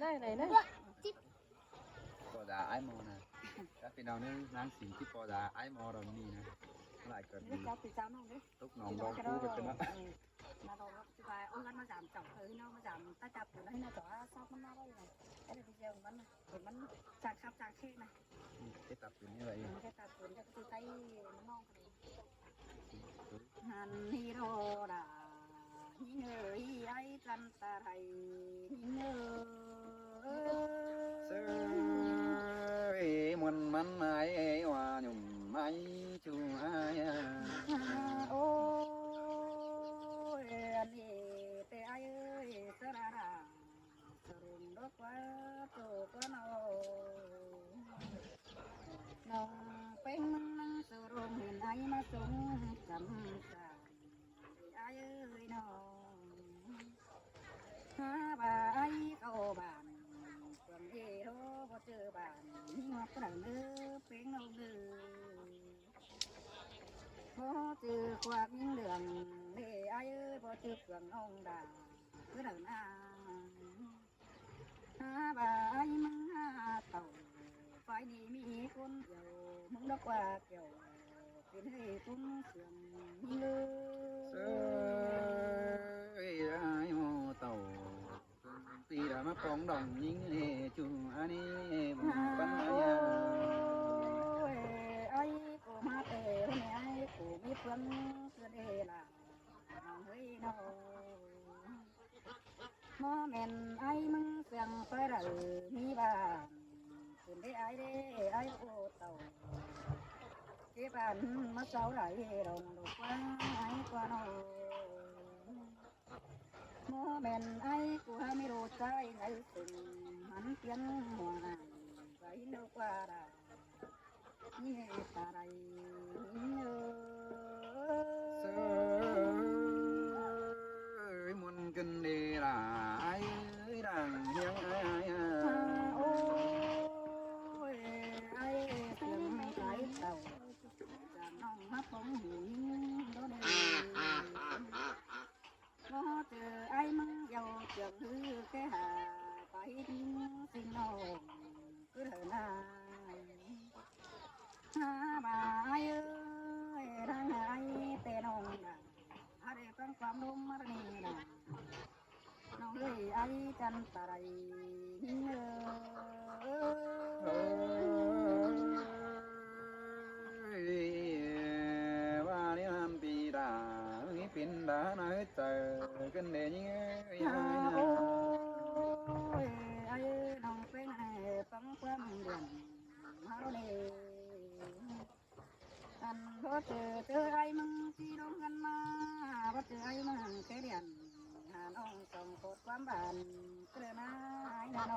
ໄດ້ໄດ້ເດີ ພໍ່ດາອ້າຍໝໍນະ ກັບພີ່ນ້ອງເດີ ນາງສິງທີ່ພໍ່ດາອ້າຍໝໍດອກນີ້ນະ ຫຼາຍກໍດີ ເຈົ້າຕິດຕາມນ້ອງເດີ ຕົກໜອງດອງຄູໄປເປັນເນາະ ມາດອງ ສະບາຍ ເອົາເຮືອນມາຢາມເຈົ້າ ເອີ ເນາະ ມາຢາມຕາຈັບຢູ່ໃນນະ ເຈົ້າ ຊອບມັນມາໄວ້ນະ ເອີ ໄປເຈີມັນ ເຫັນມັນຈາກຄັບຈາກເຄນະ ເຮັດຕາປືນນີ້ໄວ້ ເຮັດຕາປືນ ຈັກຊິໄປມັນນອງ ຫັ້ນຮີໂດດາ ຍິງເອີຍ ໄອ້ຈັນຕາໄທ ຍິງເອີຍ ເຊີຍ ມ່ວນມັນໄມ້ວ່າຫຍຸ້ມໄມ້ຈູອ້າຍ ໂອ້ຍ ອັນນີ້ແຕ່ອ້າຍເອີຍ ສະລາລາ ສະຫຼຸງດອກວ່າໂຕກວ່ານ້ອງ ນ້ອງເປັນນາງສະຫຼົງ ເຫັນອ້າຍມາສົ່ງຈຳສາ ອ້າຍເອີຍນ້ອງ ຫາວ່າອ້າຍເຂົ້າບ້ານ ເມືອງເອໂລບໍ່ເຈີບ້ານ ມີງອກກະເດີເປັນນ້ອງເດີ ບໍ່ເຈີຄວາມຍິງເຫຼືອງເດ ອ້າຍເອີຍ ບໍ່ເຈີເຟືອງນ້ອງດາ ຄືເດີນາ ຫາວ່າອ້າຍມຶງຫາເຕົາ ຝ່າຍນີ້ມີຄົນດຽວ ມຶງດອກວ່າແກ້ວ ເປັນໃຫ້ຄົນເຊື່ອມເລີ ເອີຍ ອ້າຍໂຫເຕົາ ຕີດາມາປອງດອງຍິງເດ ຈູອັນນີ້ ຫາ ບັນຍາ ໂອ້ຍ ອ້າຍກູມາແຕ່ໃນອ້າຍກູມີເພື່ອນຄືເດລະ ນ້ອງເອີຍນ້ອງ ບໍ່ແມ່ນອ້າຍມຶງເຊື່ອງໄປໄດ້ມີບ້ານ ຂຶ້ນເດອ້າຍເດ ອ້າຍໂອເຕົາ ເກັບບ້ານມາເຊົາໄດ້ດອງລູກວ່າອ້າຍກວ່ານ້ອງ ບໍ່ແມ່ນອ້າຍກູຫາມີລູກຊາຍໃນເຊິ່ງ ຫັນປ່ຽນຫົວໜ້າ ໄປໂນກວ່າດາ ນີ້ປາໄດເອີ ເຊີຍ ມ່ວນກັນເດລະ ອ້າຍເອີຍ ດັ່ງຮຽງອ້າຍ ໂອ້ຍ ອ້າຍເຊື່ອມສາຍເຕົາ ຈາກນ້ອງມາປົງຫູຍິງໂດເດ ບໍ່ເຈີອ້າຍມຶງເຍົາເຈື່ອງ ຄືແຄ່ຫາໄປຍິງສິ່ງນ້ອງ ຄືເດີນາ ຫາວ່າອ້າຍເອີຍ ທາງອ້າຍແຕ່ນ້ອງນະ ຫາໄດ້ຟັງຄວາມລົມມານີ້ນະ ນ້ອງເອີຍ ອ້າຍຈັນຕາໄລຍິງເອີ ວ່ານີ້ນຳປີດາ ມີປິນດາໃນໃຈກັນເດຍິງເອີຍ ໂອ້ຍ ອ້າຍເອີຍ ນ້ອງເປັນໃຫ້ຟັງຄວາມດຽນເຮົາເດ ອັນບໍ່ເຈີ ເຈີອ້າຍມຶງທີ່ລົງເຮືອນມາ ບໍ່ເຈີອ້າຍມຶງແຄ່ດຽນ ຫານ້ອງສອງໂຄດຄວາມບ້ານ ເກີນນາຍນາໂນ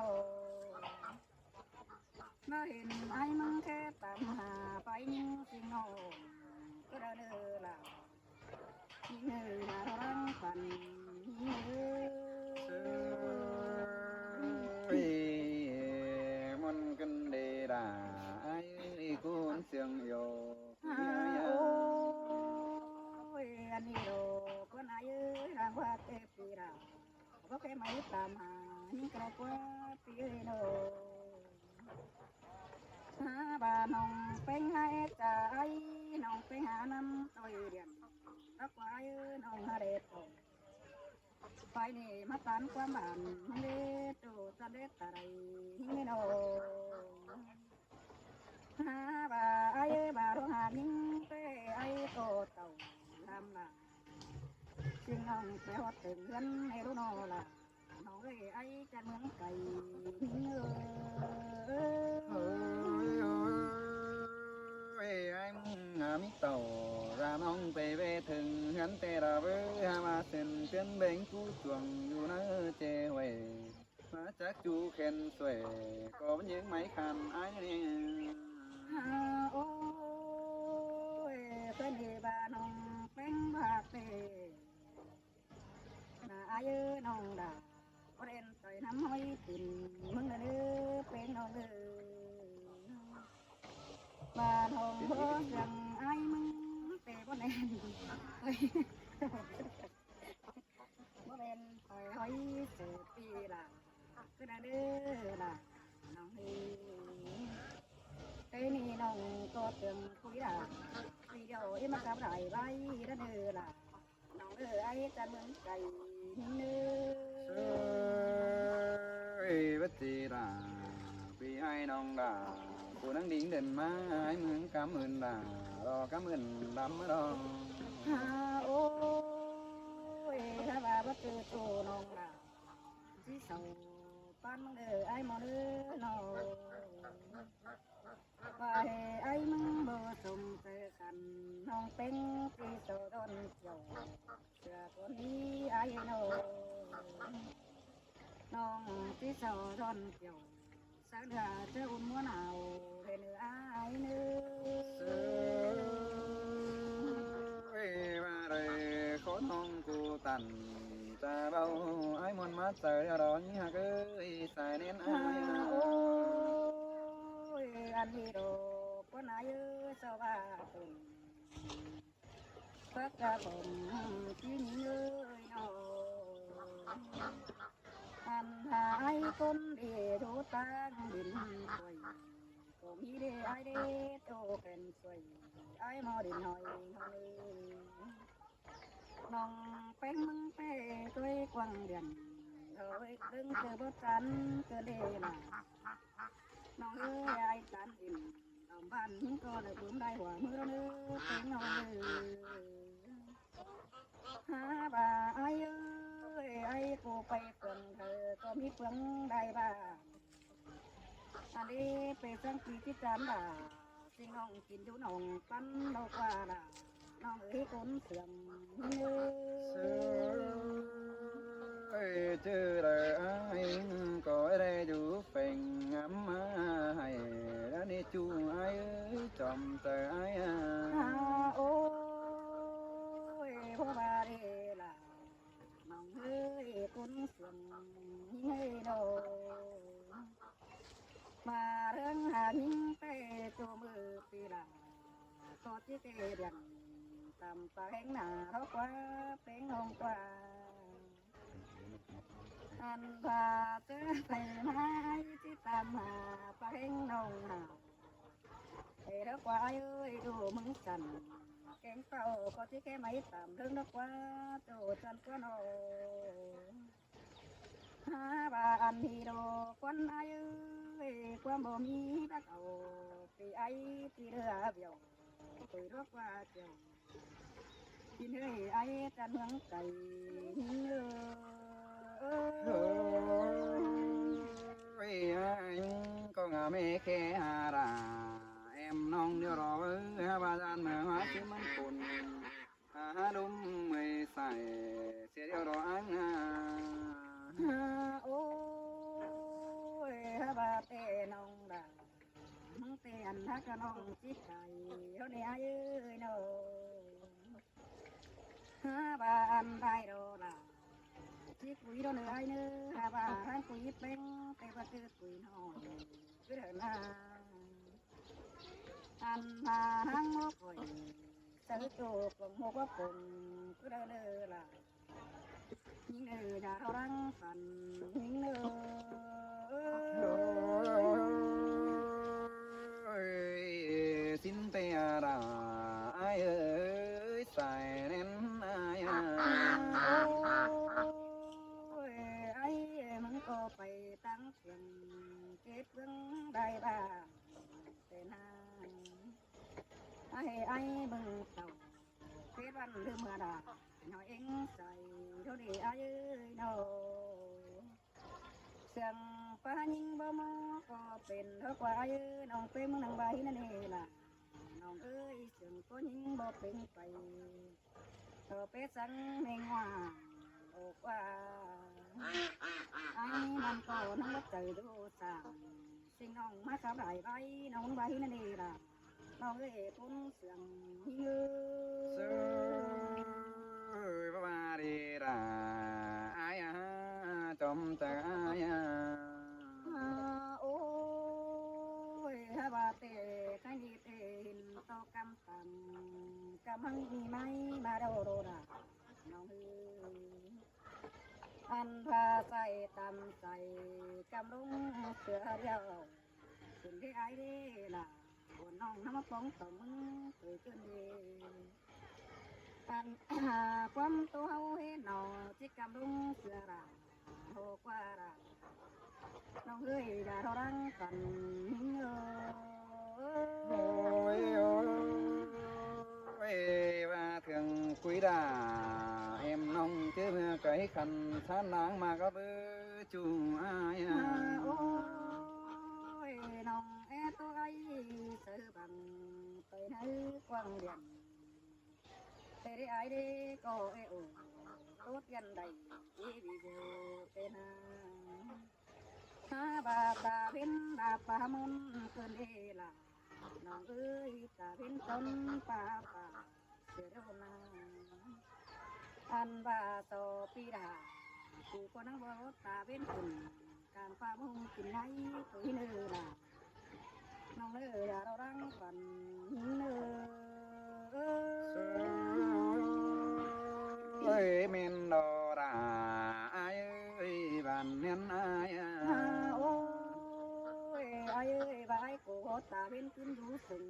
ມາເຫັນອ້າຍມຶງແຄ່ຕາມຫາໄປຍິງຊິງນ້ອງ ກໍໄດ້ເດີລະ ຍິງເອີຍ ນາລັງປັນຍິງເອີຍ ເອີຍ ມ່ວນກັນເດດາ ອ້າຍເອີຍ ຄູນເຊື່ອງໂຍ ໂອ້ຍ ອັນນີ້ໂດ ຄົນອາຍເອີຍ ນາງວ່າແຕ່ປີດາ ບໍ່ແຄ່ໄໝຕາມຫາ ຍິງກະກວ່າປີເອີຍໂນ ຫາວ່ານ້ອງເປັງຫາເອດຈາໄອ ນ້ອງເປັງຫານຳໂຕຍດຽນ ກະກວ່າເອີຍ ນ້ອງຫາເດໂຕ ໄປນີ້ມາຕານຄວາມບ້ານ ມັນເດໂຕ ສະເດັດຕະໄດ ຍິງເນໂນ ຫາວ່າໄອບາດຫາຍິງເຕ ໄອໂຕເຕົາລຳລາ ຊິງນ້ອງໄປຮອດເຖິງເຮືອນໃນຮູ້ນອລະ ນ້ອງເອີຍ ໄອຈາກເມືອງໄກຍິງເອີຍ ເອີຍ ເອີຍ ໄອມຶງຫາມິເຕົາ ລານ້ອງໄປເວເຖິງເຮືອນແຕ່ລະເວີ ຫາມາເຊັນເຕືອນແບ່ງຜູ້ຈວງຢູ່ນະເຈເວ ມາຈາກຈູແຂນສວຍ ກໍມັນຍັງໄໝຄານອ້າຍແນ່ ຫາໂອ້ຍ ເພິ່ນເດບານ້ອງແປ້ງບາເຕ ນາອາຍເອີຍນ້ອງດາ ບໍ່ເຫັນຕ່ອຍນຳຫ້ອຍປິ່ນ ມຶງລະເດີເປັນນ້ອງເອີຍ ບານ້ອງບໍ່ເຊື່ອງອາຍມຶງ ແຕ່ບໍ່ແນ່ນ ບໍ່ແມ່ນ ໄປຫ້ອຍເສີດປີລາ ເກີ ນະເດີລະນ້ອງເອີຍ ແຕ່ນີ້ນ້ອງກໍເຕີມຄຸຍລະ ປີດຽວເອມາກັບຫຼາຍໄວ້ນະເດີລະນ້ອງເອີຍ ອ້າຍຈາກເມືອງໄກເດີ ເອີຍ ວັດເຈລາ ປີອ້າຍນ້ອງລາ ຜູ້ນາງດິງເດີນມາ ອ້າຍເມືອງກຳອື່ນລາ ລໍກຳອື່ນລຳມາດອງ ຫາ ໂອ້ຍ ຖ້າວ່າບໍ່ເຈີໂຕນ້ອງລາ ຊິເສົ້າປານມຶງເດີ ອ້າຍໝໍເດີນ້ອງ ວ່າໃຫ້ອ້າຍມຶງບໍ່ສົມໃຈກັນ ນ້ອງເປັນທີ່ສະດອນກ່ຽວ ເຊື່ອຄົນດີອ້າຍນ້ອງ ນ້ອງທີ່ສະດອນກ່ຽວ ສາເດືອຈະອຸ່ນມົວໜາວ ເດີເດີອ້າຍເດີ ເອີຍ ວ່າເດີຂໍນ້ອງກູຕັນ ຈະເວົ້າອ້າຍມ່ວນມາໃຈດອກ ຍິງຮັກເອີຍ ສາຍແໜ້ນອ້າຍ ໂອ້ຍ ອັນນີ້ດອກ ຄວນອ້າຍເອີຍ ສະວ່າຕົນ ປາກກະຜົມທີ່ມີເອີຍນ້ອງ ອັນຫາຍຄົນດີຢູ່ຕ່າງດິນໄກ ກໍມີເດອ້າຍເດໂຕແຂນຊ່ວຍ ອ້າຍໝໍດິນຫອຍເອີຍ ນ້ອງແປ້ງເມືອງແປ້ງ ກ້ອຍກວາງດຽນ ເອີຍ ເບິ່ງຄືບໍ່ຈັນເກີນເດລະ ນ້ອງເອີຍ ອ້າຍຕັນອິນ ຕາມບ້ານມຶງກໍໄດ້ບຸນໄດ້ຫົວມື້ເດີ ເປັນນ້ອງເອີຍ ຫາວ່າອ້າຍເອີຍ ອ້າຍກູໄປເມືອງໃດກໍມີເມືອງໃດບ້າ ອັນນີ້ໄປສັງກີຕິການບາ ຊິນ້ອງກິນຢູ່ໜອງປັນດອກວ່າລະ ນ້ອງເອີຍຄົນເຊື່ອມເອີຍ ເອີຍ ເຈີໄດ້ອ້າຍກໍໄດ້ຢູ່ເປັງງາມມາໃຫ້ ແລ້ວນີ້ຈູອ້າຍເອີຍ ຈອມໃຈອ້າຍ ໂອ້ຍ ບໍ່ວ່າເດລະ ນ້ອງເອີຍຄົນເຊື່ອມເອີຍໂດ ມາເລື່ອງຫາຍິງແຕ່ໂຕມື້ປີລາ ກໍຊິເກດຽນຕາມປາແຫ່ງໜ້າເຮົາກວ່າເປັງຫ້ອງກວ່າ ອັນວ່າເຈີໄປມາຊິຕາມຫາປາແຫ່ງນ້ອງຫາ ເອີ ດອກກວາເອີຍ ດູເມືອງຈັນ ແກງເປົ່າກໍຊິແກ້ໄມ້ຕາມເລື່ອງດອກກວາ ໂຕຈັນກວານອ ຫາວ່າອັນນີ້ດອກຄວັນອ້າຍເອີຍ ຄວາມບໍ່ມີດອກເອົາ ຕີໄອ້ຕີເຮືອວຽວ ໂຕດອກກວາເຈົ້າ ກິນເອີຍອ້າຍຈານເມືອງໄກ ເອີ ເອີຍ ອ້າຍກໍງາມແທ້ແຄ່ຫາລາ ແອມນ້ອງດຽວດອກເອີຍ ຫາວ່າຈານເມືອງຫາຊິມັນຄົນ ຫາລົມເມື່ອຍໃສ ເສຍດຽວດອກອ້າຍນາ ໂອ້ຍ ຫາວ່າແຕ່ນ້ອງດາ ແຕ່ອັນຮັກກັບນ້ອງຈິດໃຈ ເຮົານີ້ອ້າຍເອີຍນ້ອງ ຫາວ່າອັນໄດ້ດອກລະ ຊິຄຸຍດອກເນີອ້າຍເນີ ຫາວ່າຫັ້ນຄຸຍເປັງ ແຕ່ວ່າຄືຄຸຍນ້ອຍ ຄືເດີນາ ອັນມາທາງໝໍຂ້ອຍ ໃສ່ໂຕກອງໝໍກວ່າປົງ ຄືເດີນາລະ ຍິງເອີຍ ຢ່າເຮົາລັງສັນ ຍິງເອີຍ ຊິນເຕອາລາ ອ້າຍເອີຍ ສາຍແໜ້ນອ້າຍ ໂອ້ຍ ອ້າຍເອີຍ ມັນກໍໄປຕັ້ງເຄື່ອງ ເກັບເຄື່ອງໄດ້ບ້າງແຕ່ນາ ອ້າຍ ອ້າຍເບິ່ງເຕົ້າ ເປັນວັນຫຼືເມື່ອດາ ນ້ອຍເອັງໃສ ໂທດເດອ້າຍເອີຍນ້ອງ ເຊື່ອງປາຍິງບໍ່ໝໍກໍເປັນ ເທົ່າກວ່າອ້າຍເອີຍ ນ້ອງເປັນເມືອງນາງບາຫີນະເນລະ ນ້ອງເອີຍ ເຊື່ອງປາຍິງບໍ່ເປັນໄປ ຕໍ່ເປສັງເມງວ່າ ອອກວ່າ ອ້າຍມັນກໍນ້ອງບໍ່ໃຈດູສາ ຊິນ້ອງມາຂັບຫຼາຍໄວ ນ້ອງໄວນະເນລະ ນ້ອງເອີຍ ປຸນເຊື່ອງເອີຍ ເຊື່ອງເອີຍ ວ່າດີລະ ອ້າຍອາ ຈອມຈາກອ້າຍອາ ໂອ້ຍ ຫາວ່າແຕ່ໃຜນີ້ເປັນຕໍ່ກຳ ຕຳກຳຫັ້ນມີໄມ້ມາໂດໂດດາ ນ້ອງເອີຍ ອັນພາໃສ່ຕຳໃສ່ ກຳລົງເສືອດຽວ ຂຶ້ນເດ້ອ້າຍເດ້ລະ ໂອນນ້ອງນຳມາປ້ອງຕ້ອງມຶງເກີດຂຶ້ນເດ້ ອັນ ຄວາມໂຕເຮົາເຫັນເນາະ ຈິດກຳລົງເສືອລະ ໂຮກວ່າລະ ນ້ອງເອີຍ ຢ່າລໍລັງກັນເອີຍ ໂອ້ຍ ໂອ້ຍ ວ່າເຖິງກຸຍດາ ແອມນ້ອງເຈີເມືອໄກຄັນ ຊານນາງມາກະເບີຈູອ້າຍ ໂອ້ຍ ນ້ອງແອໂຕໄອ ເສືອບັງໄປໃນກວ້າງດຽນ ເຕເດອາຍເດກໍເອໂອ ໂຕດຽນໄດເອວິເວເຕນາ ຫາບາຕາເວັນດາປາມົນເກີນເອລາ ນ້ອງເອີຍ ຕາເວັນຕົ້ນປາປາເສດໂດນາ ອັນວ່າໂສປີດາ ກູກໍນັ່ງບໍ່ຕາເວັນຂຶ້ນ ກາງຟ້າມຸງກິນໃນໂຕເນີລາ ນ້ອງເອີຍ ຢ່າລໍລັງຝັນເນີ ເອີຍ ແມ່ນດອລາ ອ້າຍເອີຍ ບ້ານແມ່ນອ້າຍ ໂອ້ຍ ອ້າຍເອີຍ ວ່າອ້າຍໂກຕາເວັນຂຶ້ນຢູ່ເຊິ່ງ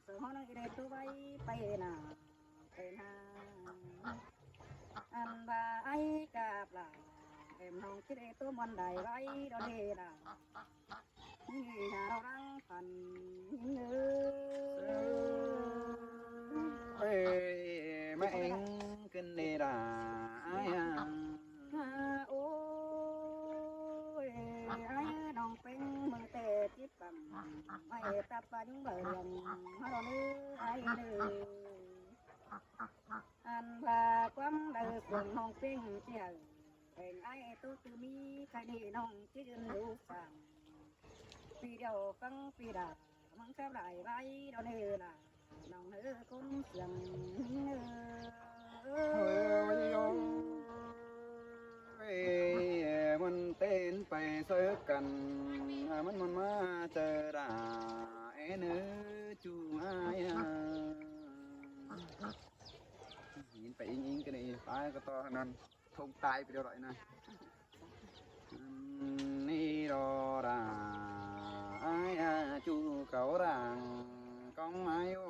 ເຊິ່ງເຮົານັ່ງອີເດໂຕໄວໄປນາ ເອີນາ ອັນວ່າໄອກາບລາ ເອັມນ້ອງຄິດເອໂຕມັນໄດ້ໄວດອເດລາ ນີ້ນາເຮົາລັງຝັນເອີ ເອີຍ ມາເອັງຂຶ້ນເດລາ ອາຍ ໂອ້ຍ ອາຍ ນ້ອງເປັງເມືອງແຕ່ຈິດ ໄມ້ຕາປາຍຸງໃບເລື່ອງ ມາລອເລີອາຍເລີ ອັນວ່າຄວາມໃດສ່ວນນ້ອງເປັງຊິໃຫ້ ແຫ່ງອ້າຍໂຕຄືມີໃຄນີ້ນ້ອງຊິຢືນຢູ່ຂ້າງ ປີດຽວຟັງປີດາ ມັງແຊບຫຼາຍໄວດອເນີລາ ນ້ອງເອີຄົນສຽງເອີ ເອີ ມັນເຕັ້ນໄປເຊີກັນ ມັນ ມັນມາເຈີດາ ເອເນີຈູອ້າຍ ຍິນໄປອີງໆກັນອີກ ຕາຍກໍຕໍ່ທາງນັ້ນ ທົງຕາຍໄປເດີດອຍນະ ນີ້ດອດາ ອາຍອາຈູເກົາຣາງ ກອງໄມ້ໂອ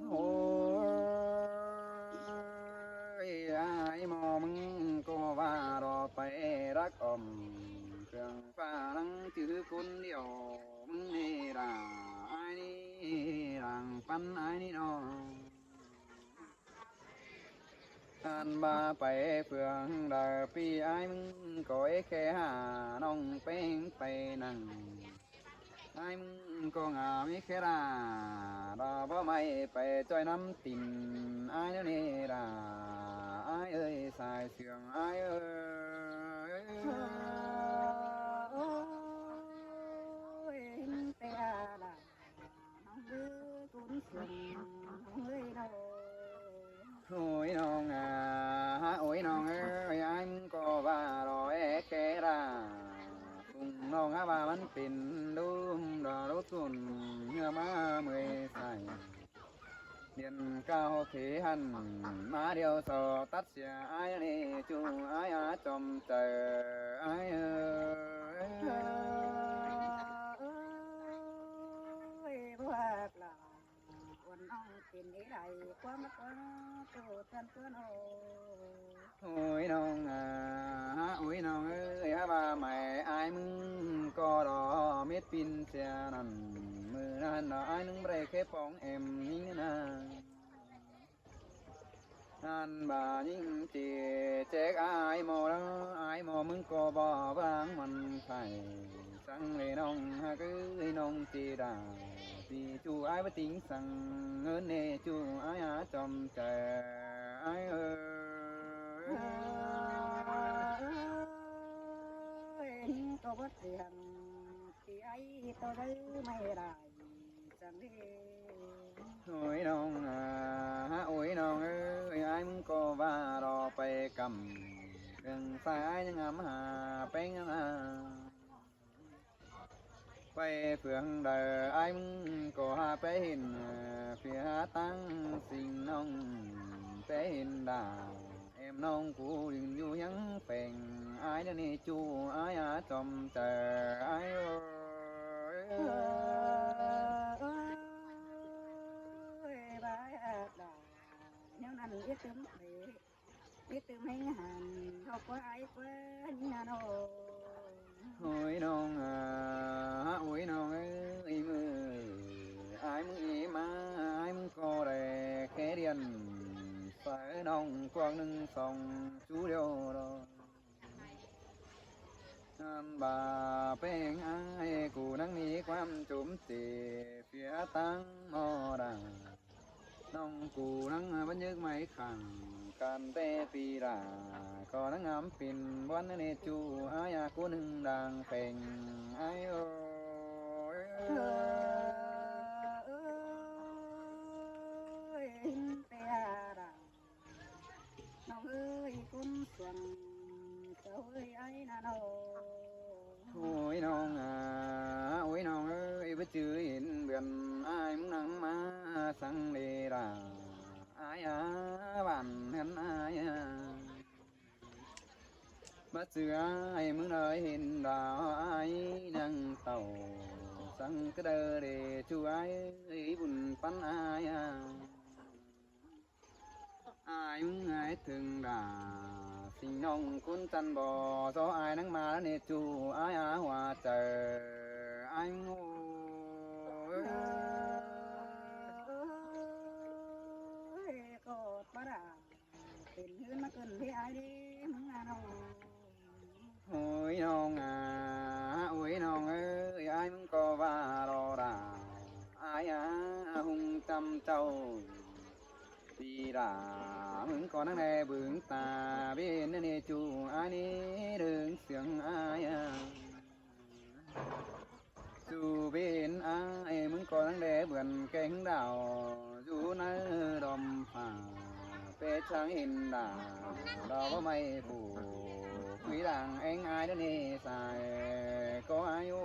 ໂອ້ຍ ອ້າຍໝໍມຶງກໍວ່າລໍໄປລັກອອມ ເຄື່ອງຟ້າລັງຈື່ຄົນດຽວ ມຶງເນລາ ອ້າຍນີ້ລາງປັນອ້າຍນີ້ນ້ອງ ອັນວ່າໄປເຟືອງໃດ ປີ້ອ້າຍມຶງກໍເອແຄ່ຫາ ນ້ອງເປັງໄປນັ້ນ ອ້າຍມຶງກໍງາມເອແຄ່ລາ ດາບໍ່ໄໝ້ໄປຈ່ອຍນ້ຳຕິນ ອ້າຍເນລາ ອ້າຍເອີຍ ສາຍເຊື່ອງອ້າຍເອີຍ ໂອ້ຍ ເປັນແຕ່ອາລາ ນ້ອງເອີຍ ກຸນເຊື່ອງ ນ້ອງເອີຍນ້ອງ ໂອ້ຍນ້ອງອາ ໂອ້ຍນ້ອງເອີຍ ອ້າຍມຶງກໍວ່າລໍແອແຄລາ ກຸງນ້ອງຫາວ່າມັນເປັນດຸມດອກລຸກຕຸນ ເມື່ອມາເມື່ອຍໃສ ດຽນກ້າວເຄຫັນ ມາດຽວສອດຕັດເສຍ ອ້າຍເນຈູ ອ້າຍອາຈອມໃຈ ອ້າຍເອີຍ ເອີຍ ບໍ່ຮັກລະ ອວນນ້ອງເປັນເອໄລ ຄວາມຮັກຂອງໂຕເພື່ອນເພື່ອນໂອ ໂອ້ຍນ້ອງເອີຍ ໂອ້ຍນ້ອງເອີຍ ຫາວ່າໄໝອ້າຍມຶງກໍລໍເມັດປິ່ນເສຍນັ້ນ ມື້ນັ້ນດອກອ້າຍນຶງບໍ່ໄດ້ເຄປອງແອມຍິງນາ ນັ້ນບາດຍິງຈີແຈກອ້າຍໝໍລະ ອ້າຍໝໍມຶງກໍບໍ່ວາງມັນໄຂ່ ສັງເລນ້ອງຫາກເອີຍ ນ້ອງຈີດາ ຕີຈູອ້າຍບໍ່ຕິງສັງ ເງິນເນຈູອ້າຍຫາຈອມໃຈ ອ້າຍເອີຍ ເອີຍ ກໍບໍ່ເຊື່ອງ ທີ່ອ້າຍໂຕໄດ້ໄມ່ຫຼາຍ ໂອ້ຍນ້ອງເອີຍ ໂອ້ຍນ້ອງເອີຍ ອ້າຍມຶງກໍວ່າລໍໄປກຳ ເລື່ອງສາຍຍັງອຳຫາແປ້ງອຳຫາ ໄປເຟືອງໃດ ອ້າຍມຶງກໍຫາໄປເຫັນ ເພຍຕັ້ງສິ່ງນ້ອງແປເຫັນດາ ແອມນ້ອງກູຢືນຢູ່ຫຍັງແປງ ອາຍເດີນີ້ຈູ ອາຍອາຈອມໃຈ ອາຍເອີຍ ເອີຍ ບາຍອາດາ ແນວນັ້ນເຮັດເຕີມເດ ເຮັດຕື່ມແຮງຫັນ ເຮົາກໍອາຍກວ່ານີ້ນະນ້ອງ. ໂອ້ຍນ້ອງອາ ໂອ້ຍນ້ອງເອີຍ ມື້ອາຍມື້ເອມາ ອາຍມື້ກໍໄດ້ແຄ່ດຽນ ໃສ່ນ້ອງກວາງໜຶ່ງສອງຈູດຽວດອກ ອັນບາແປ້ງອາຍ ກູນັງມີຄວາມຈຸມເຈ ເຟຍຕັ້ງມໍດາ ນ້ອງກູນັງບັນຍຶກໄມ້ຂັງ ກັນແຕ່ປີດາ ກໍນັງງາມປິ່ນ ບວນເນຈູ ອາຍອາກູໜຶ່ງດ່າງແຂງ ອາຍໂອຍ ເອີ ເອີ ເອີຍ ເປັນເປັນດາ ນ້ອງເອີຍ ຄົນສວງ ເຈົ້າເອີຍ ອາຍນະນ້ອງ. ໂອ້ຍນ້ອງອາ ໂອ້ຍນ້ອງເອີຍ ບໍ່ຈື່ເຫັນເບືອນ ອາຍມຶງນັ່ງມາສັງເດລາ ອາຍອາ ບ້ານເຮືອນອາຍອາ ບໍ່ຈື່ອາຍມຶງໄດ້ເຫັນດາວ ອາຍນາງເຕົ້າ ສັງກະເດີເດຈູ ອາຍເອີຍ ບຸນປັນອາຍອາ. ອາຍເມື່ອຍເຖິງດາ ສິ່ງນ້ອງຄຸນຈັນບໍ່ ຊໍອາຍນັງມາເນຈູ ອາຍອາຫົວໃຈ ອາຍໂງ່ ເອີຍ ກອດປະດາ ເປັນເຮືອນມາເກີນເພອາຍເດ້ ມຶງອານ້ອງ. ໂອ້ຍນ້ອງອາ ໂອ້ຍນ້ອງເອີຍ ອາຍມຶງກໍວ່າລໍດາ ອາຍອາຮຸ່ງຈຳເຈົ້າ ປີດາ ມຶງກໍນັ່ງແລເບິ່ງຕາ ເບນເນຈູ ອາຍເນເດີງສຽງອາຍອາ ຈູເບນອາຍ ມຶງກໍນັ່ງແລເບືອນແກງດາວ ຢູ່ໃນດອມຟ້າ ເປະຊ່າງເຫັນດາວ ດາວບໍ່ໄໝ້ຜູ້ ຄຸຍດາງແອງອາຍເດີເນສາຍ ກໍອາຍໂອ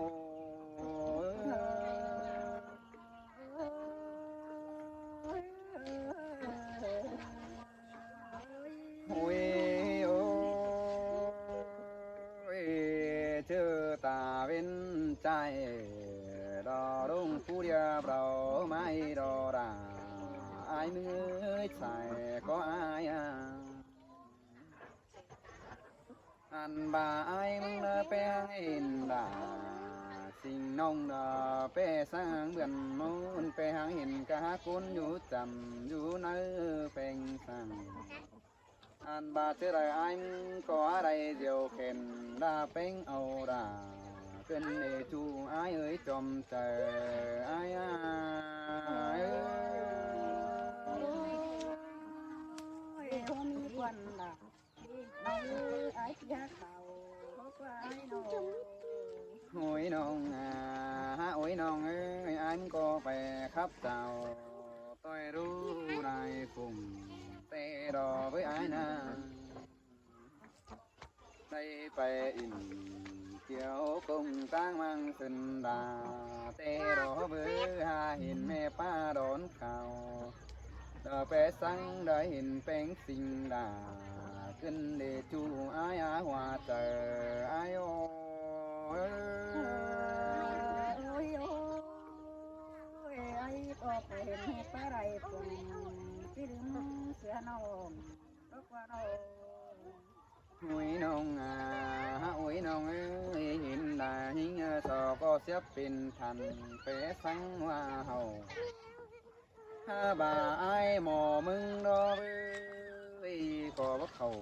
ໂອ້ຍ ໂອ້ຍ ເຈີຕາເວັນໃຈ ດອລຸງຜູ້ດຽວເຮົາໄມ້ດອດາ ອາຍເມື່ອຍໃສກໍອາຍ ອັນບາອາຍມຶງເດີແປຫາງເຫັນດາ ສິ່ງນ້ອງເດີແປສາງເບືອນມູນ ແປຫາງເຫັນກະຫາກຸນຢູ່ຈຳ ຢູ່ໃນແປງສັງ ອັນບາເຈີໄດ້ອາຍມຶງກໍໄດ້ດຽວເຂັນ ດາແປງເອົາດາ ເປັນເດຈູອາຍເອີຍ ຈອມໃຈອາຍ ອາຍເອີຍ ໂອ້ຍ ເຮົາມີຄວັນດາ ນ້ອງເອີຍ ອ້າຍຊິຮັກເຈົ້າ ເພາະວ່າອ້າຍນ້ອງ ໂອ້ຍນ້ອງອາ ໂອ້ຍນ້ອງເອີຍ ອ້າຍມັນກໍໄປຂັບເຈົ້າ ຕ່ອຍຮູ້ນາຍພຸ້ງ ແຕ່ດອກເອີຍອ້າຍນາ ໄດ້ໄປອິນ ກ່ຽວກົງກາງມັງເຊິ່ນດາ ແຕ່ດອກເອີຍ ຫາເຫັນແມ່ປ້າດອນເຂົາ ດາແປສັງໄດ້ເຫັນແປງສິງດາ ຂຶ້ນເດຈູອາຍອາຫົວໃຈອາຍໂອຍ ໂອ້ຍ ໂອ້ຍ ອ້າຍກໍໄປເຫັນແມ່ປ້າໄດ້ຜົນ ຊິລືມເສຍນ້ອງ ໂອ້ຍນ້ອງອາ ໂອ້ຍນ້ອງເອີຍ ເຫັນດາຫິງເອີ ສອກໍສຽບເປັນທັນ ແປສັງວ່າເຮົາ ຫາບາອ້າຍໝໍມຶງດອກເອີຍ ກໍບໍ່ເຂົ້າ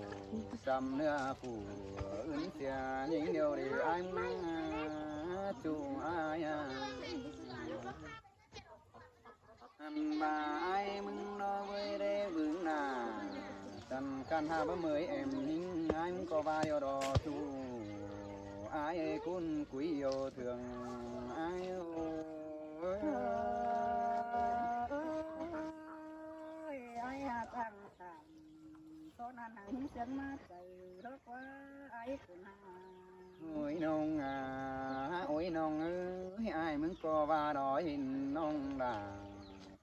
ຈຳເນື້ອຜູ້ອື່ນເສຍ ຍິງດຽວເດອ້າຍມາຈູອ້າຍອາ ອັນບາອ້າຍມຶງເນາະເວີຍເດ້ບຶງໜ້າ ຈັນກັນຫາບະເມີຍແອມຫິງ ອ້າຍມຶງກໍວ່າຢູ່ດອກຈູ ອ້າຍເອີຍກຸນກຸຍຢູ່ເຖິງ ອ້າຍໂອຍ ອ້າຍຫາກອັງສັນ ຕອນນັ້ນຫາງເສຽງມາໃຈ ດອກວ່າອ້າຍຄົນຫາ ໂອ້ຍນ້ອງອາ ໂອ້ຍນ້ອງເອີຍ ອ້າຍມຶງກໍວ່າດອກເຫັນນ້ອງດາ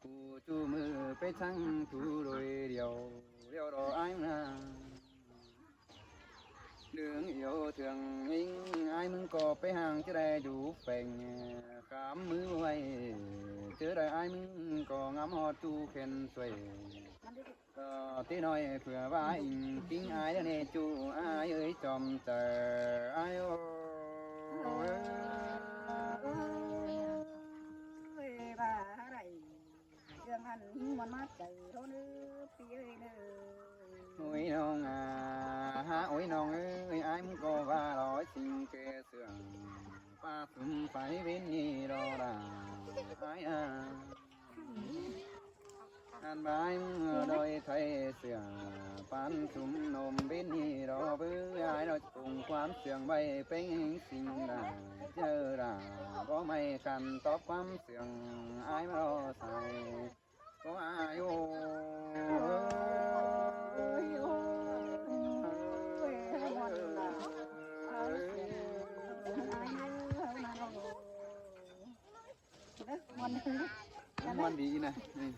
ຜູ້ ຈູມືໄປທັງຜູ້ໂດຍດຽວ ດຽວດອກອ້າຍນາ ເລື່ອງດຽວເທື່ອງເອງ ອ້າຍມຶງກໍໄປຫ່າງ ຈະໄດ້ດູແຝງ ຄຳມືໄວ້ ຈະໄດ້ອ້າຍມຶງກໍງາມຮອດຈູແຂນຊ່ວຍ ກໍຕິນ້ອຍເພື່ອວ່າອີງ ຕິງອ້າຍເດີເນ ຈູອ້າຍເອີຍ ຈອມໃຈອ້າຍໂອ ເອີຍ ວ່າໄດ້ ເລື່ອງອັນນີ້ມ່ວນມາໃຈເຮົາເດີ ພີ່ເອີຍເດີ ໂອ້ຍນ້ອງອາ ໂອ້ຍນ້ອງເອີຍ ອ້າຍມຶງກໍວ່າລອຍ ສິ່ງແກ່ເຊື່ອງ ປາສຸມໄຟເວັນນີ້ດອກດາ ອ້າຍອາ ອັນບາຍມືດອຍໄທເຊື່ອ ປານສຸມນົມເວັນນີ້ດອກເບີ ອ້າຍດອຍ ປົງຄວາມເຊື່ອງໄວ້ ເປັນສິ່ງດາ ເຈີດາ ບໍ່ໄມ່ກັນຕອບຄວາມ ເຊື່ອງອ້າຍມາລໍໃສ່ ກໍອ້າຍໂອ ມ່ວນດີນະ ນີ້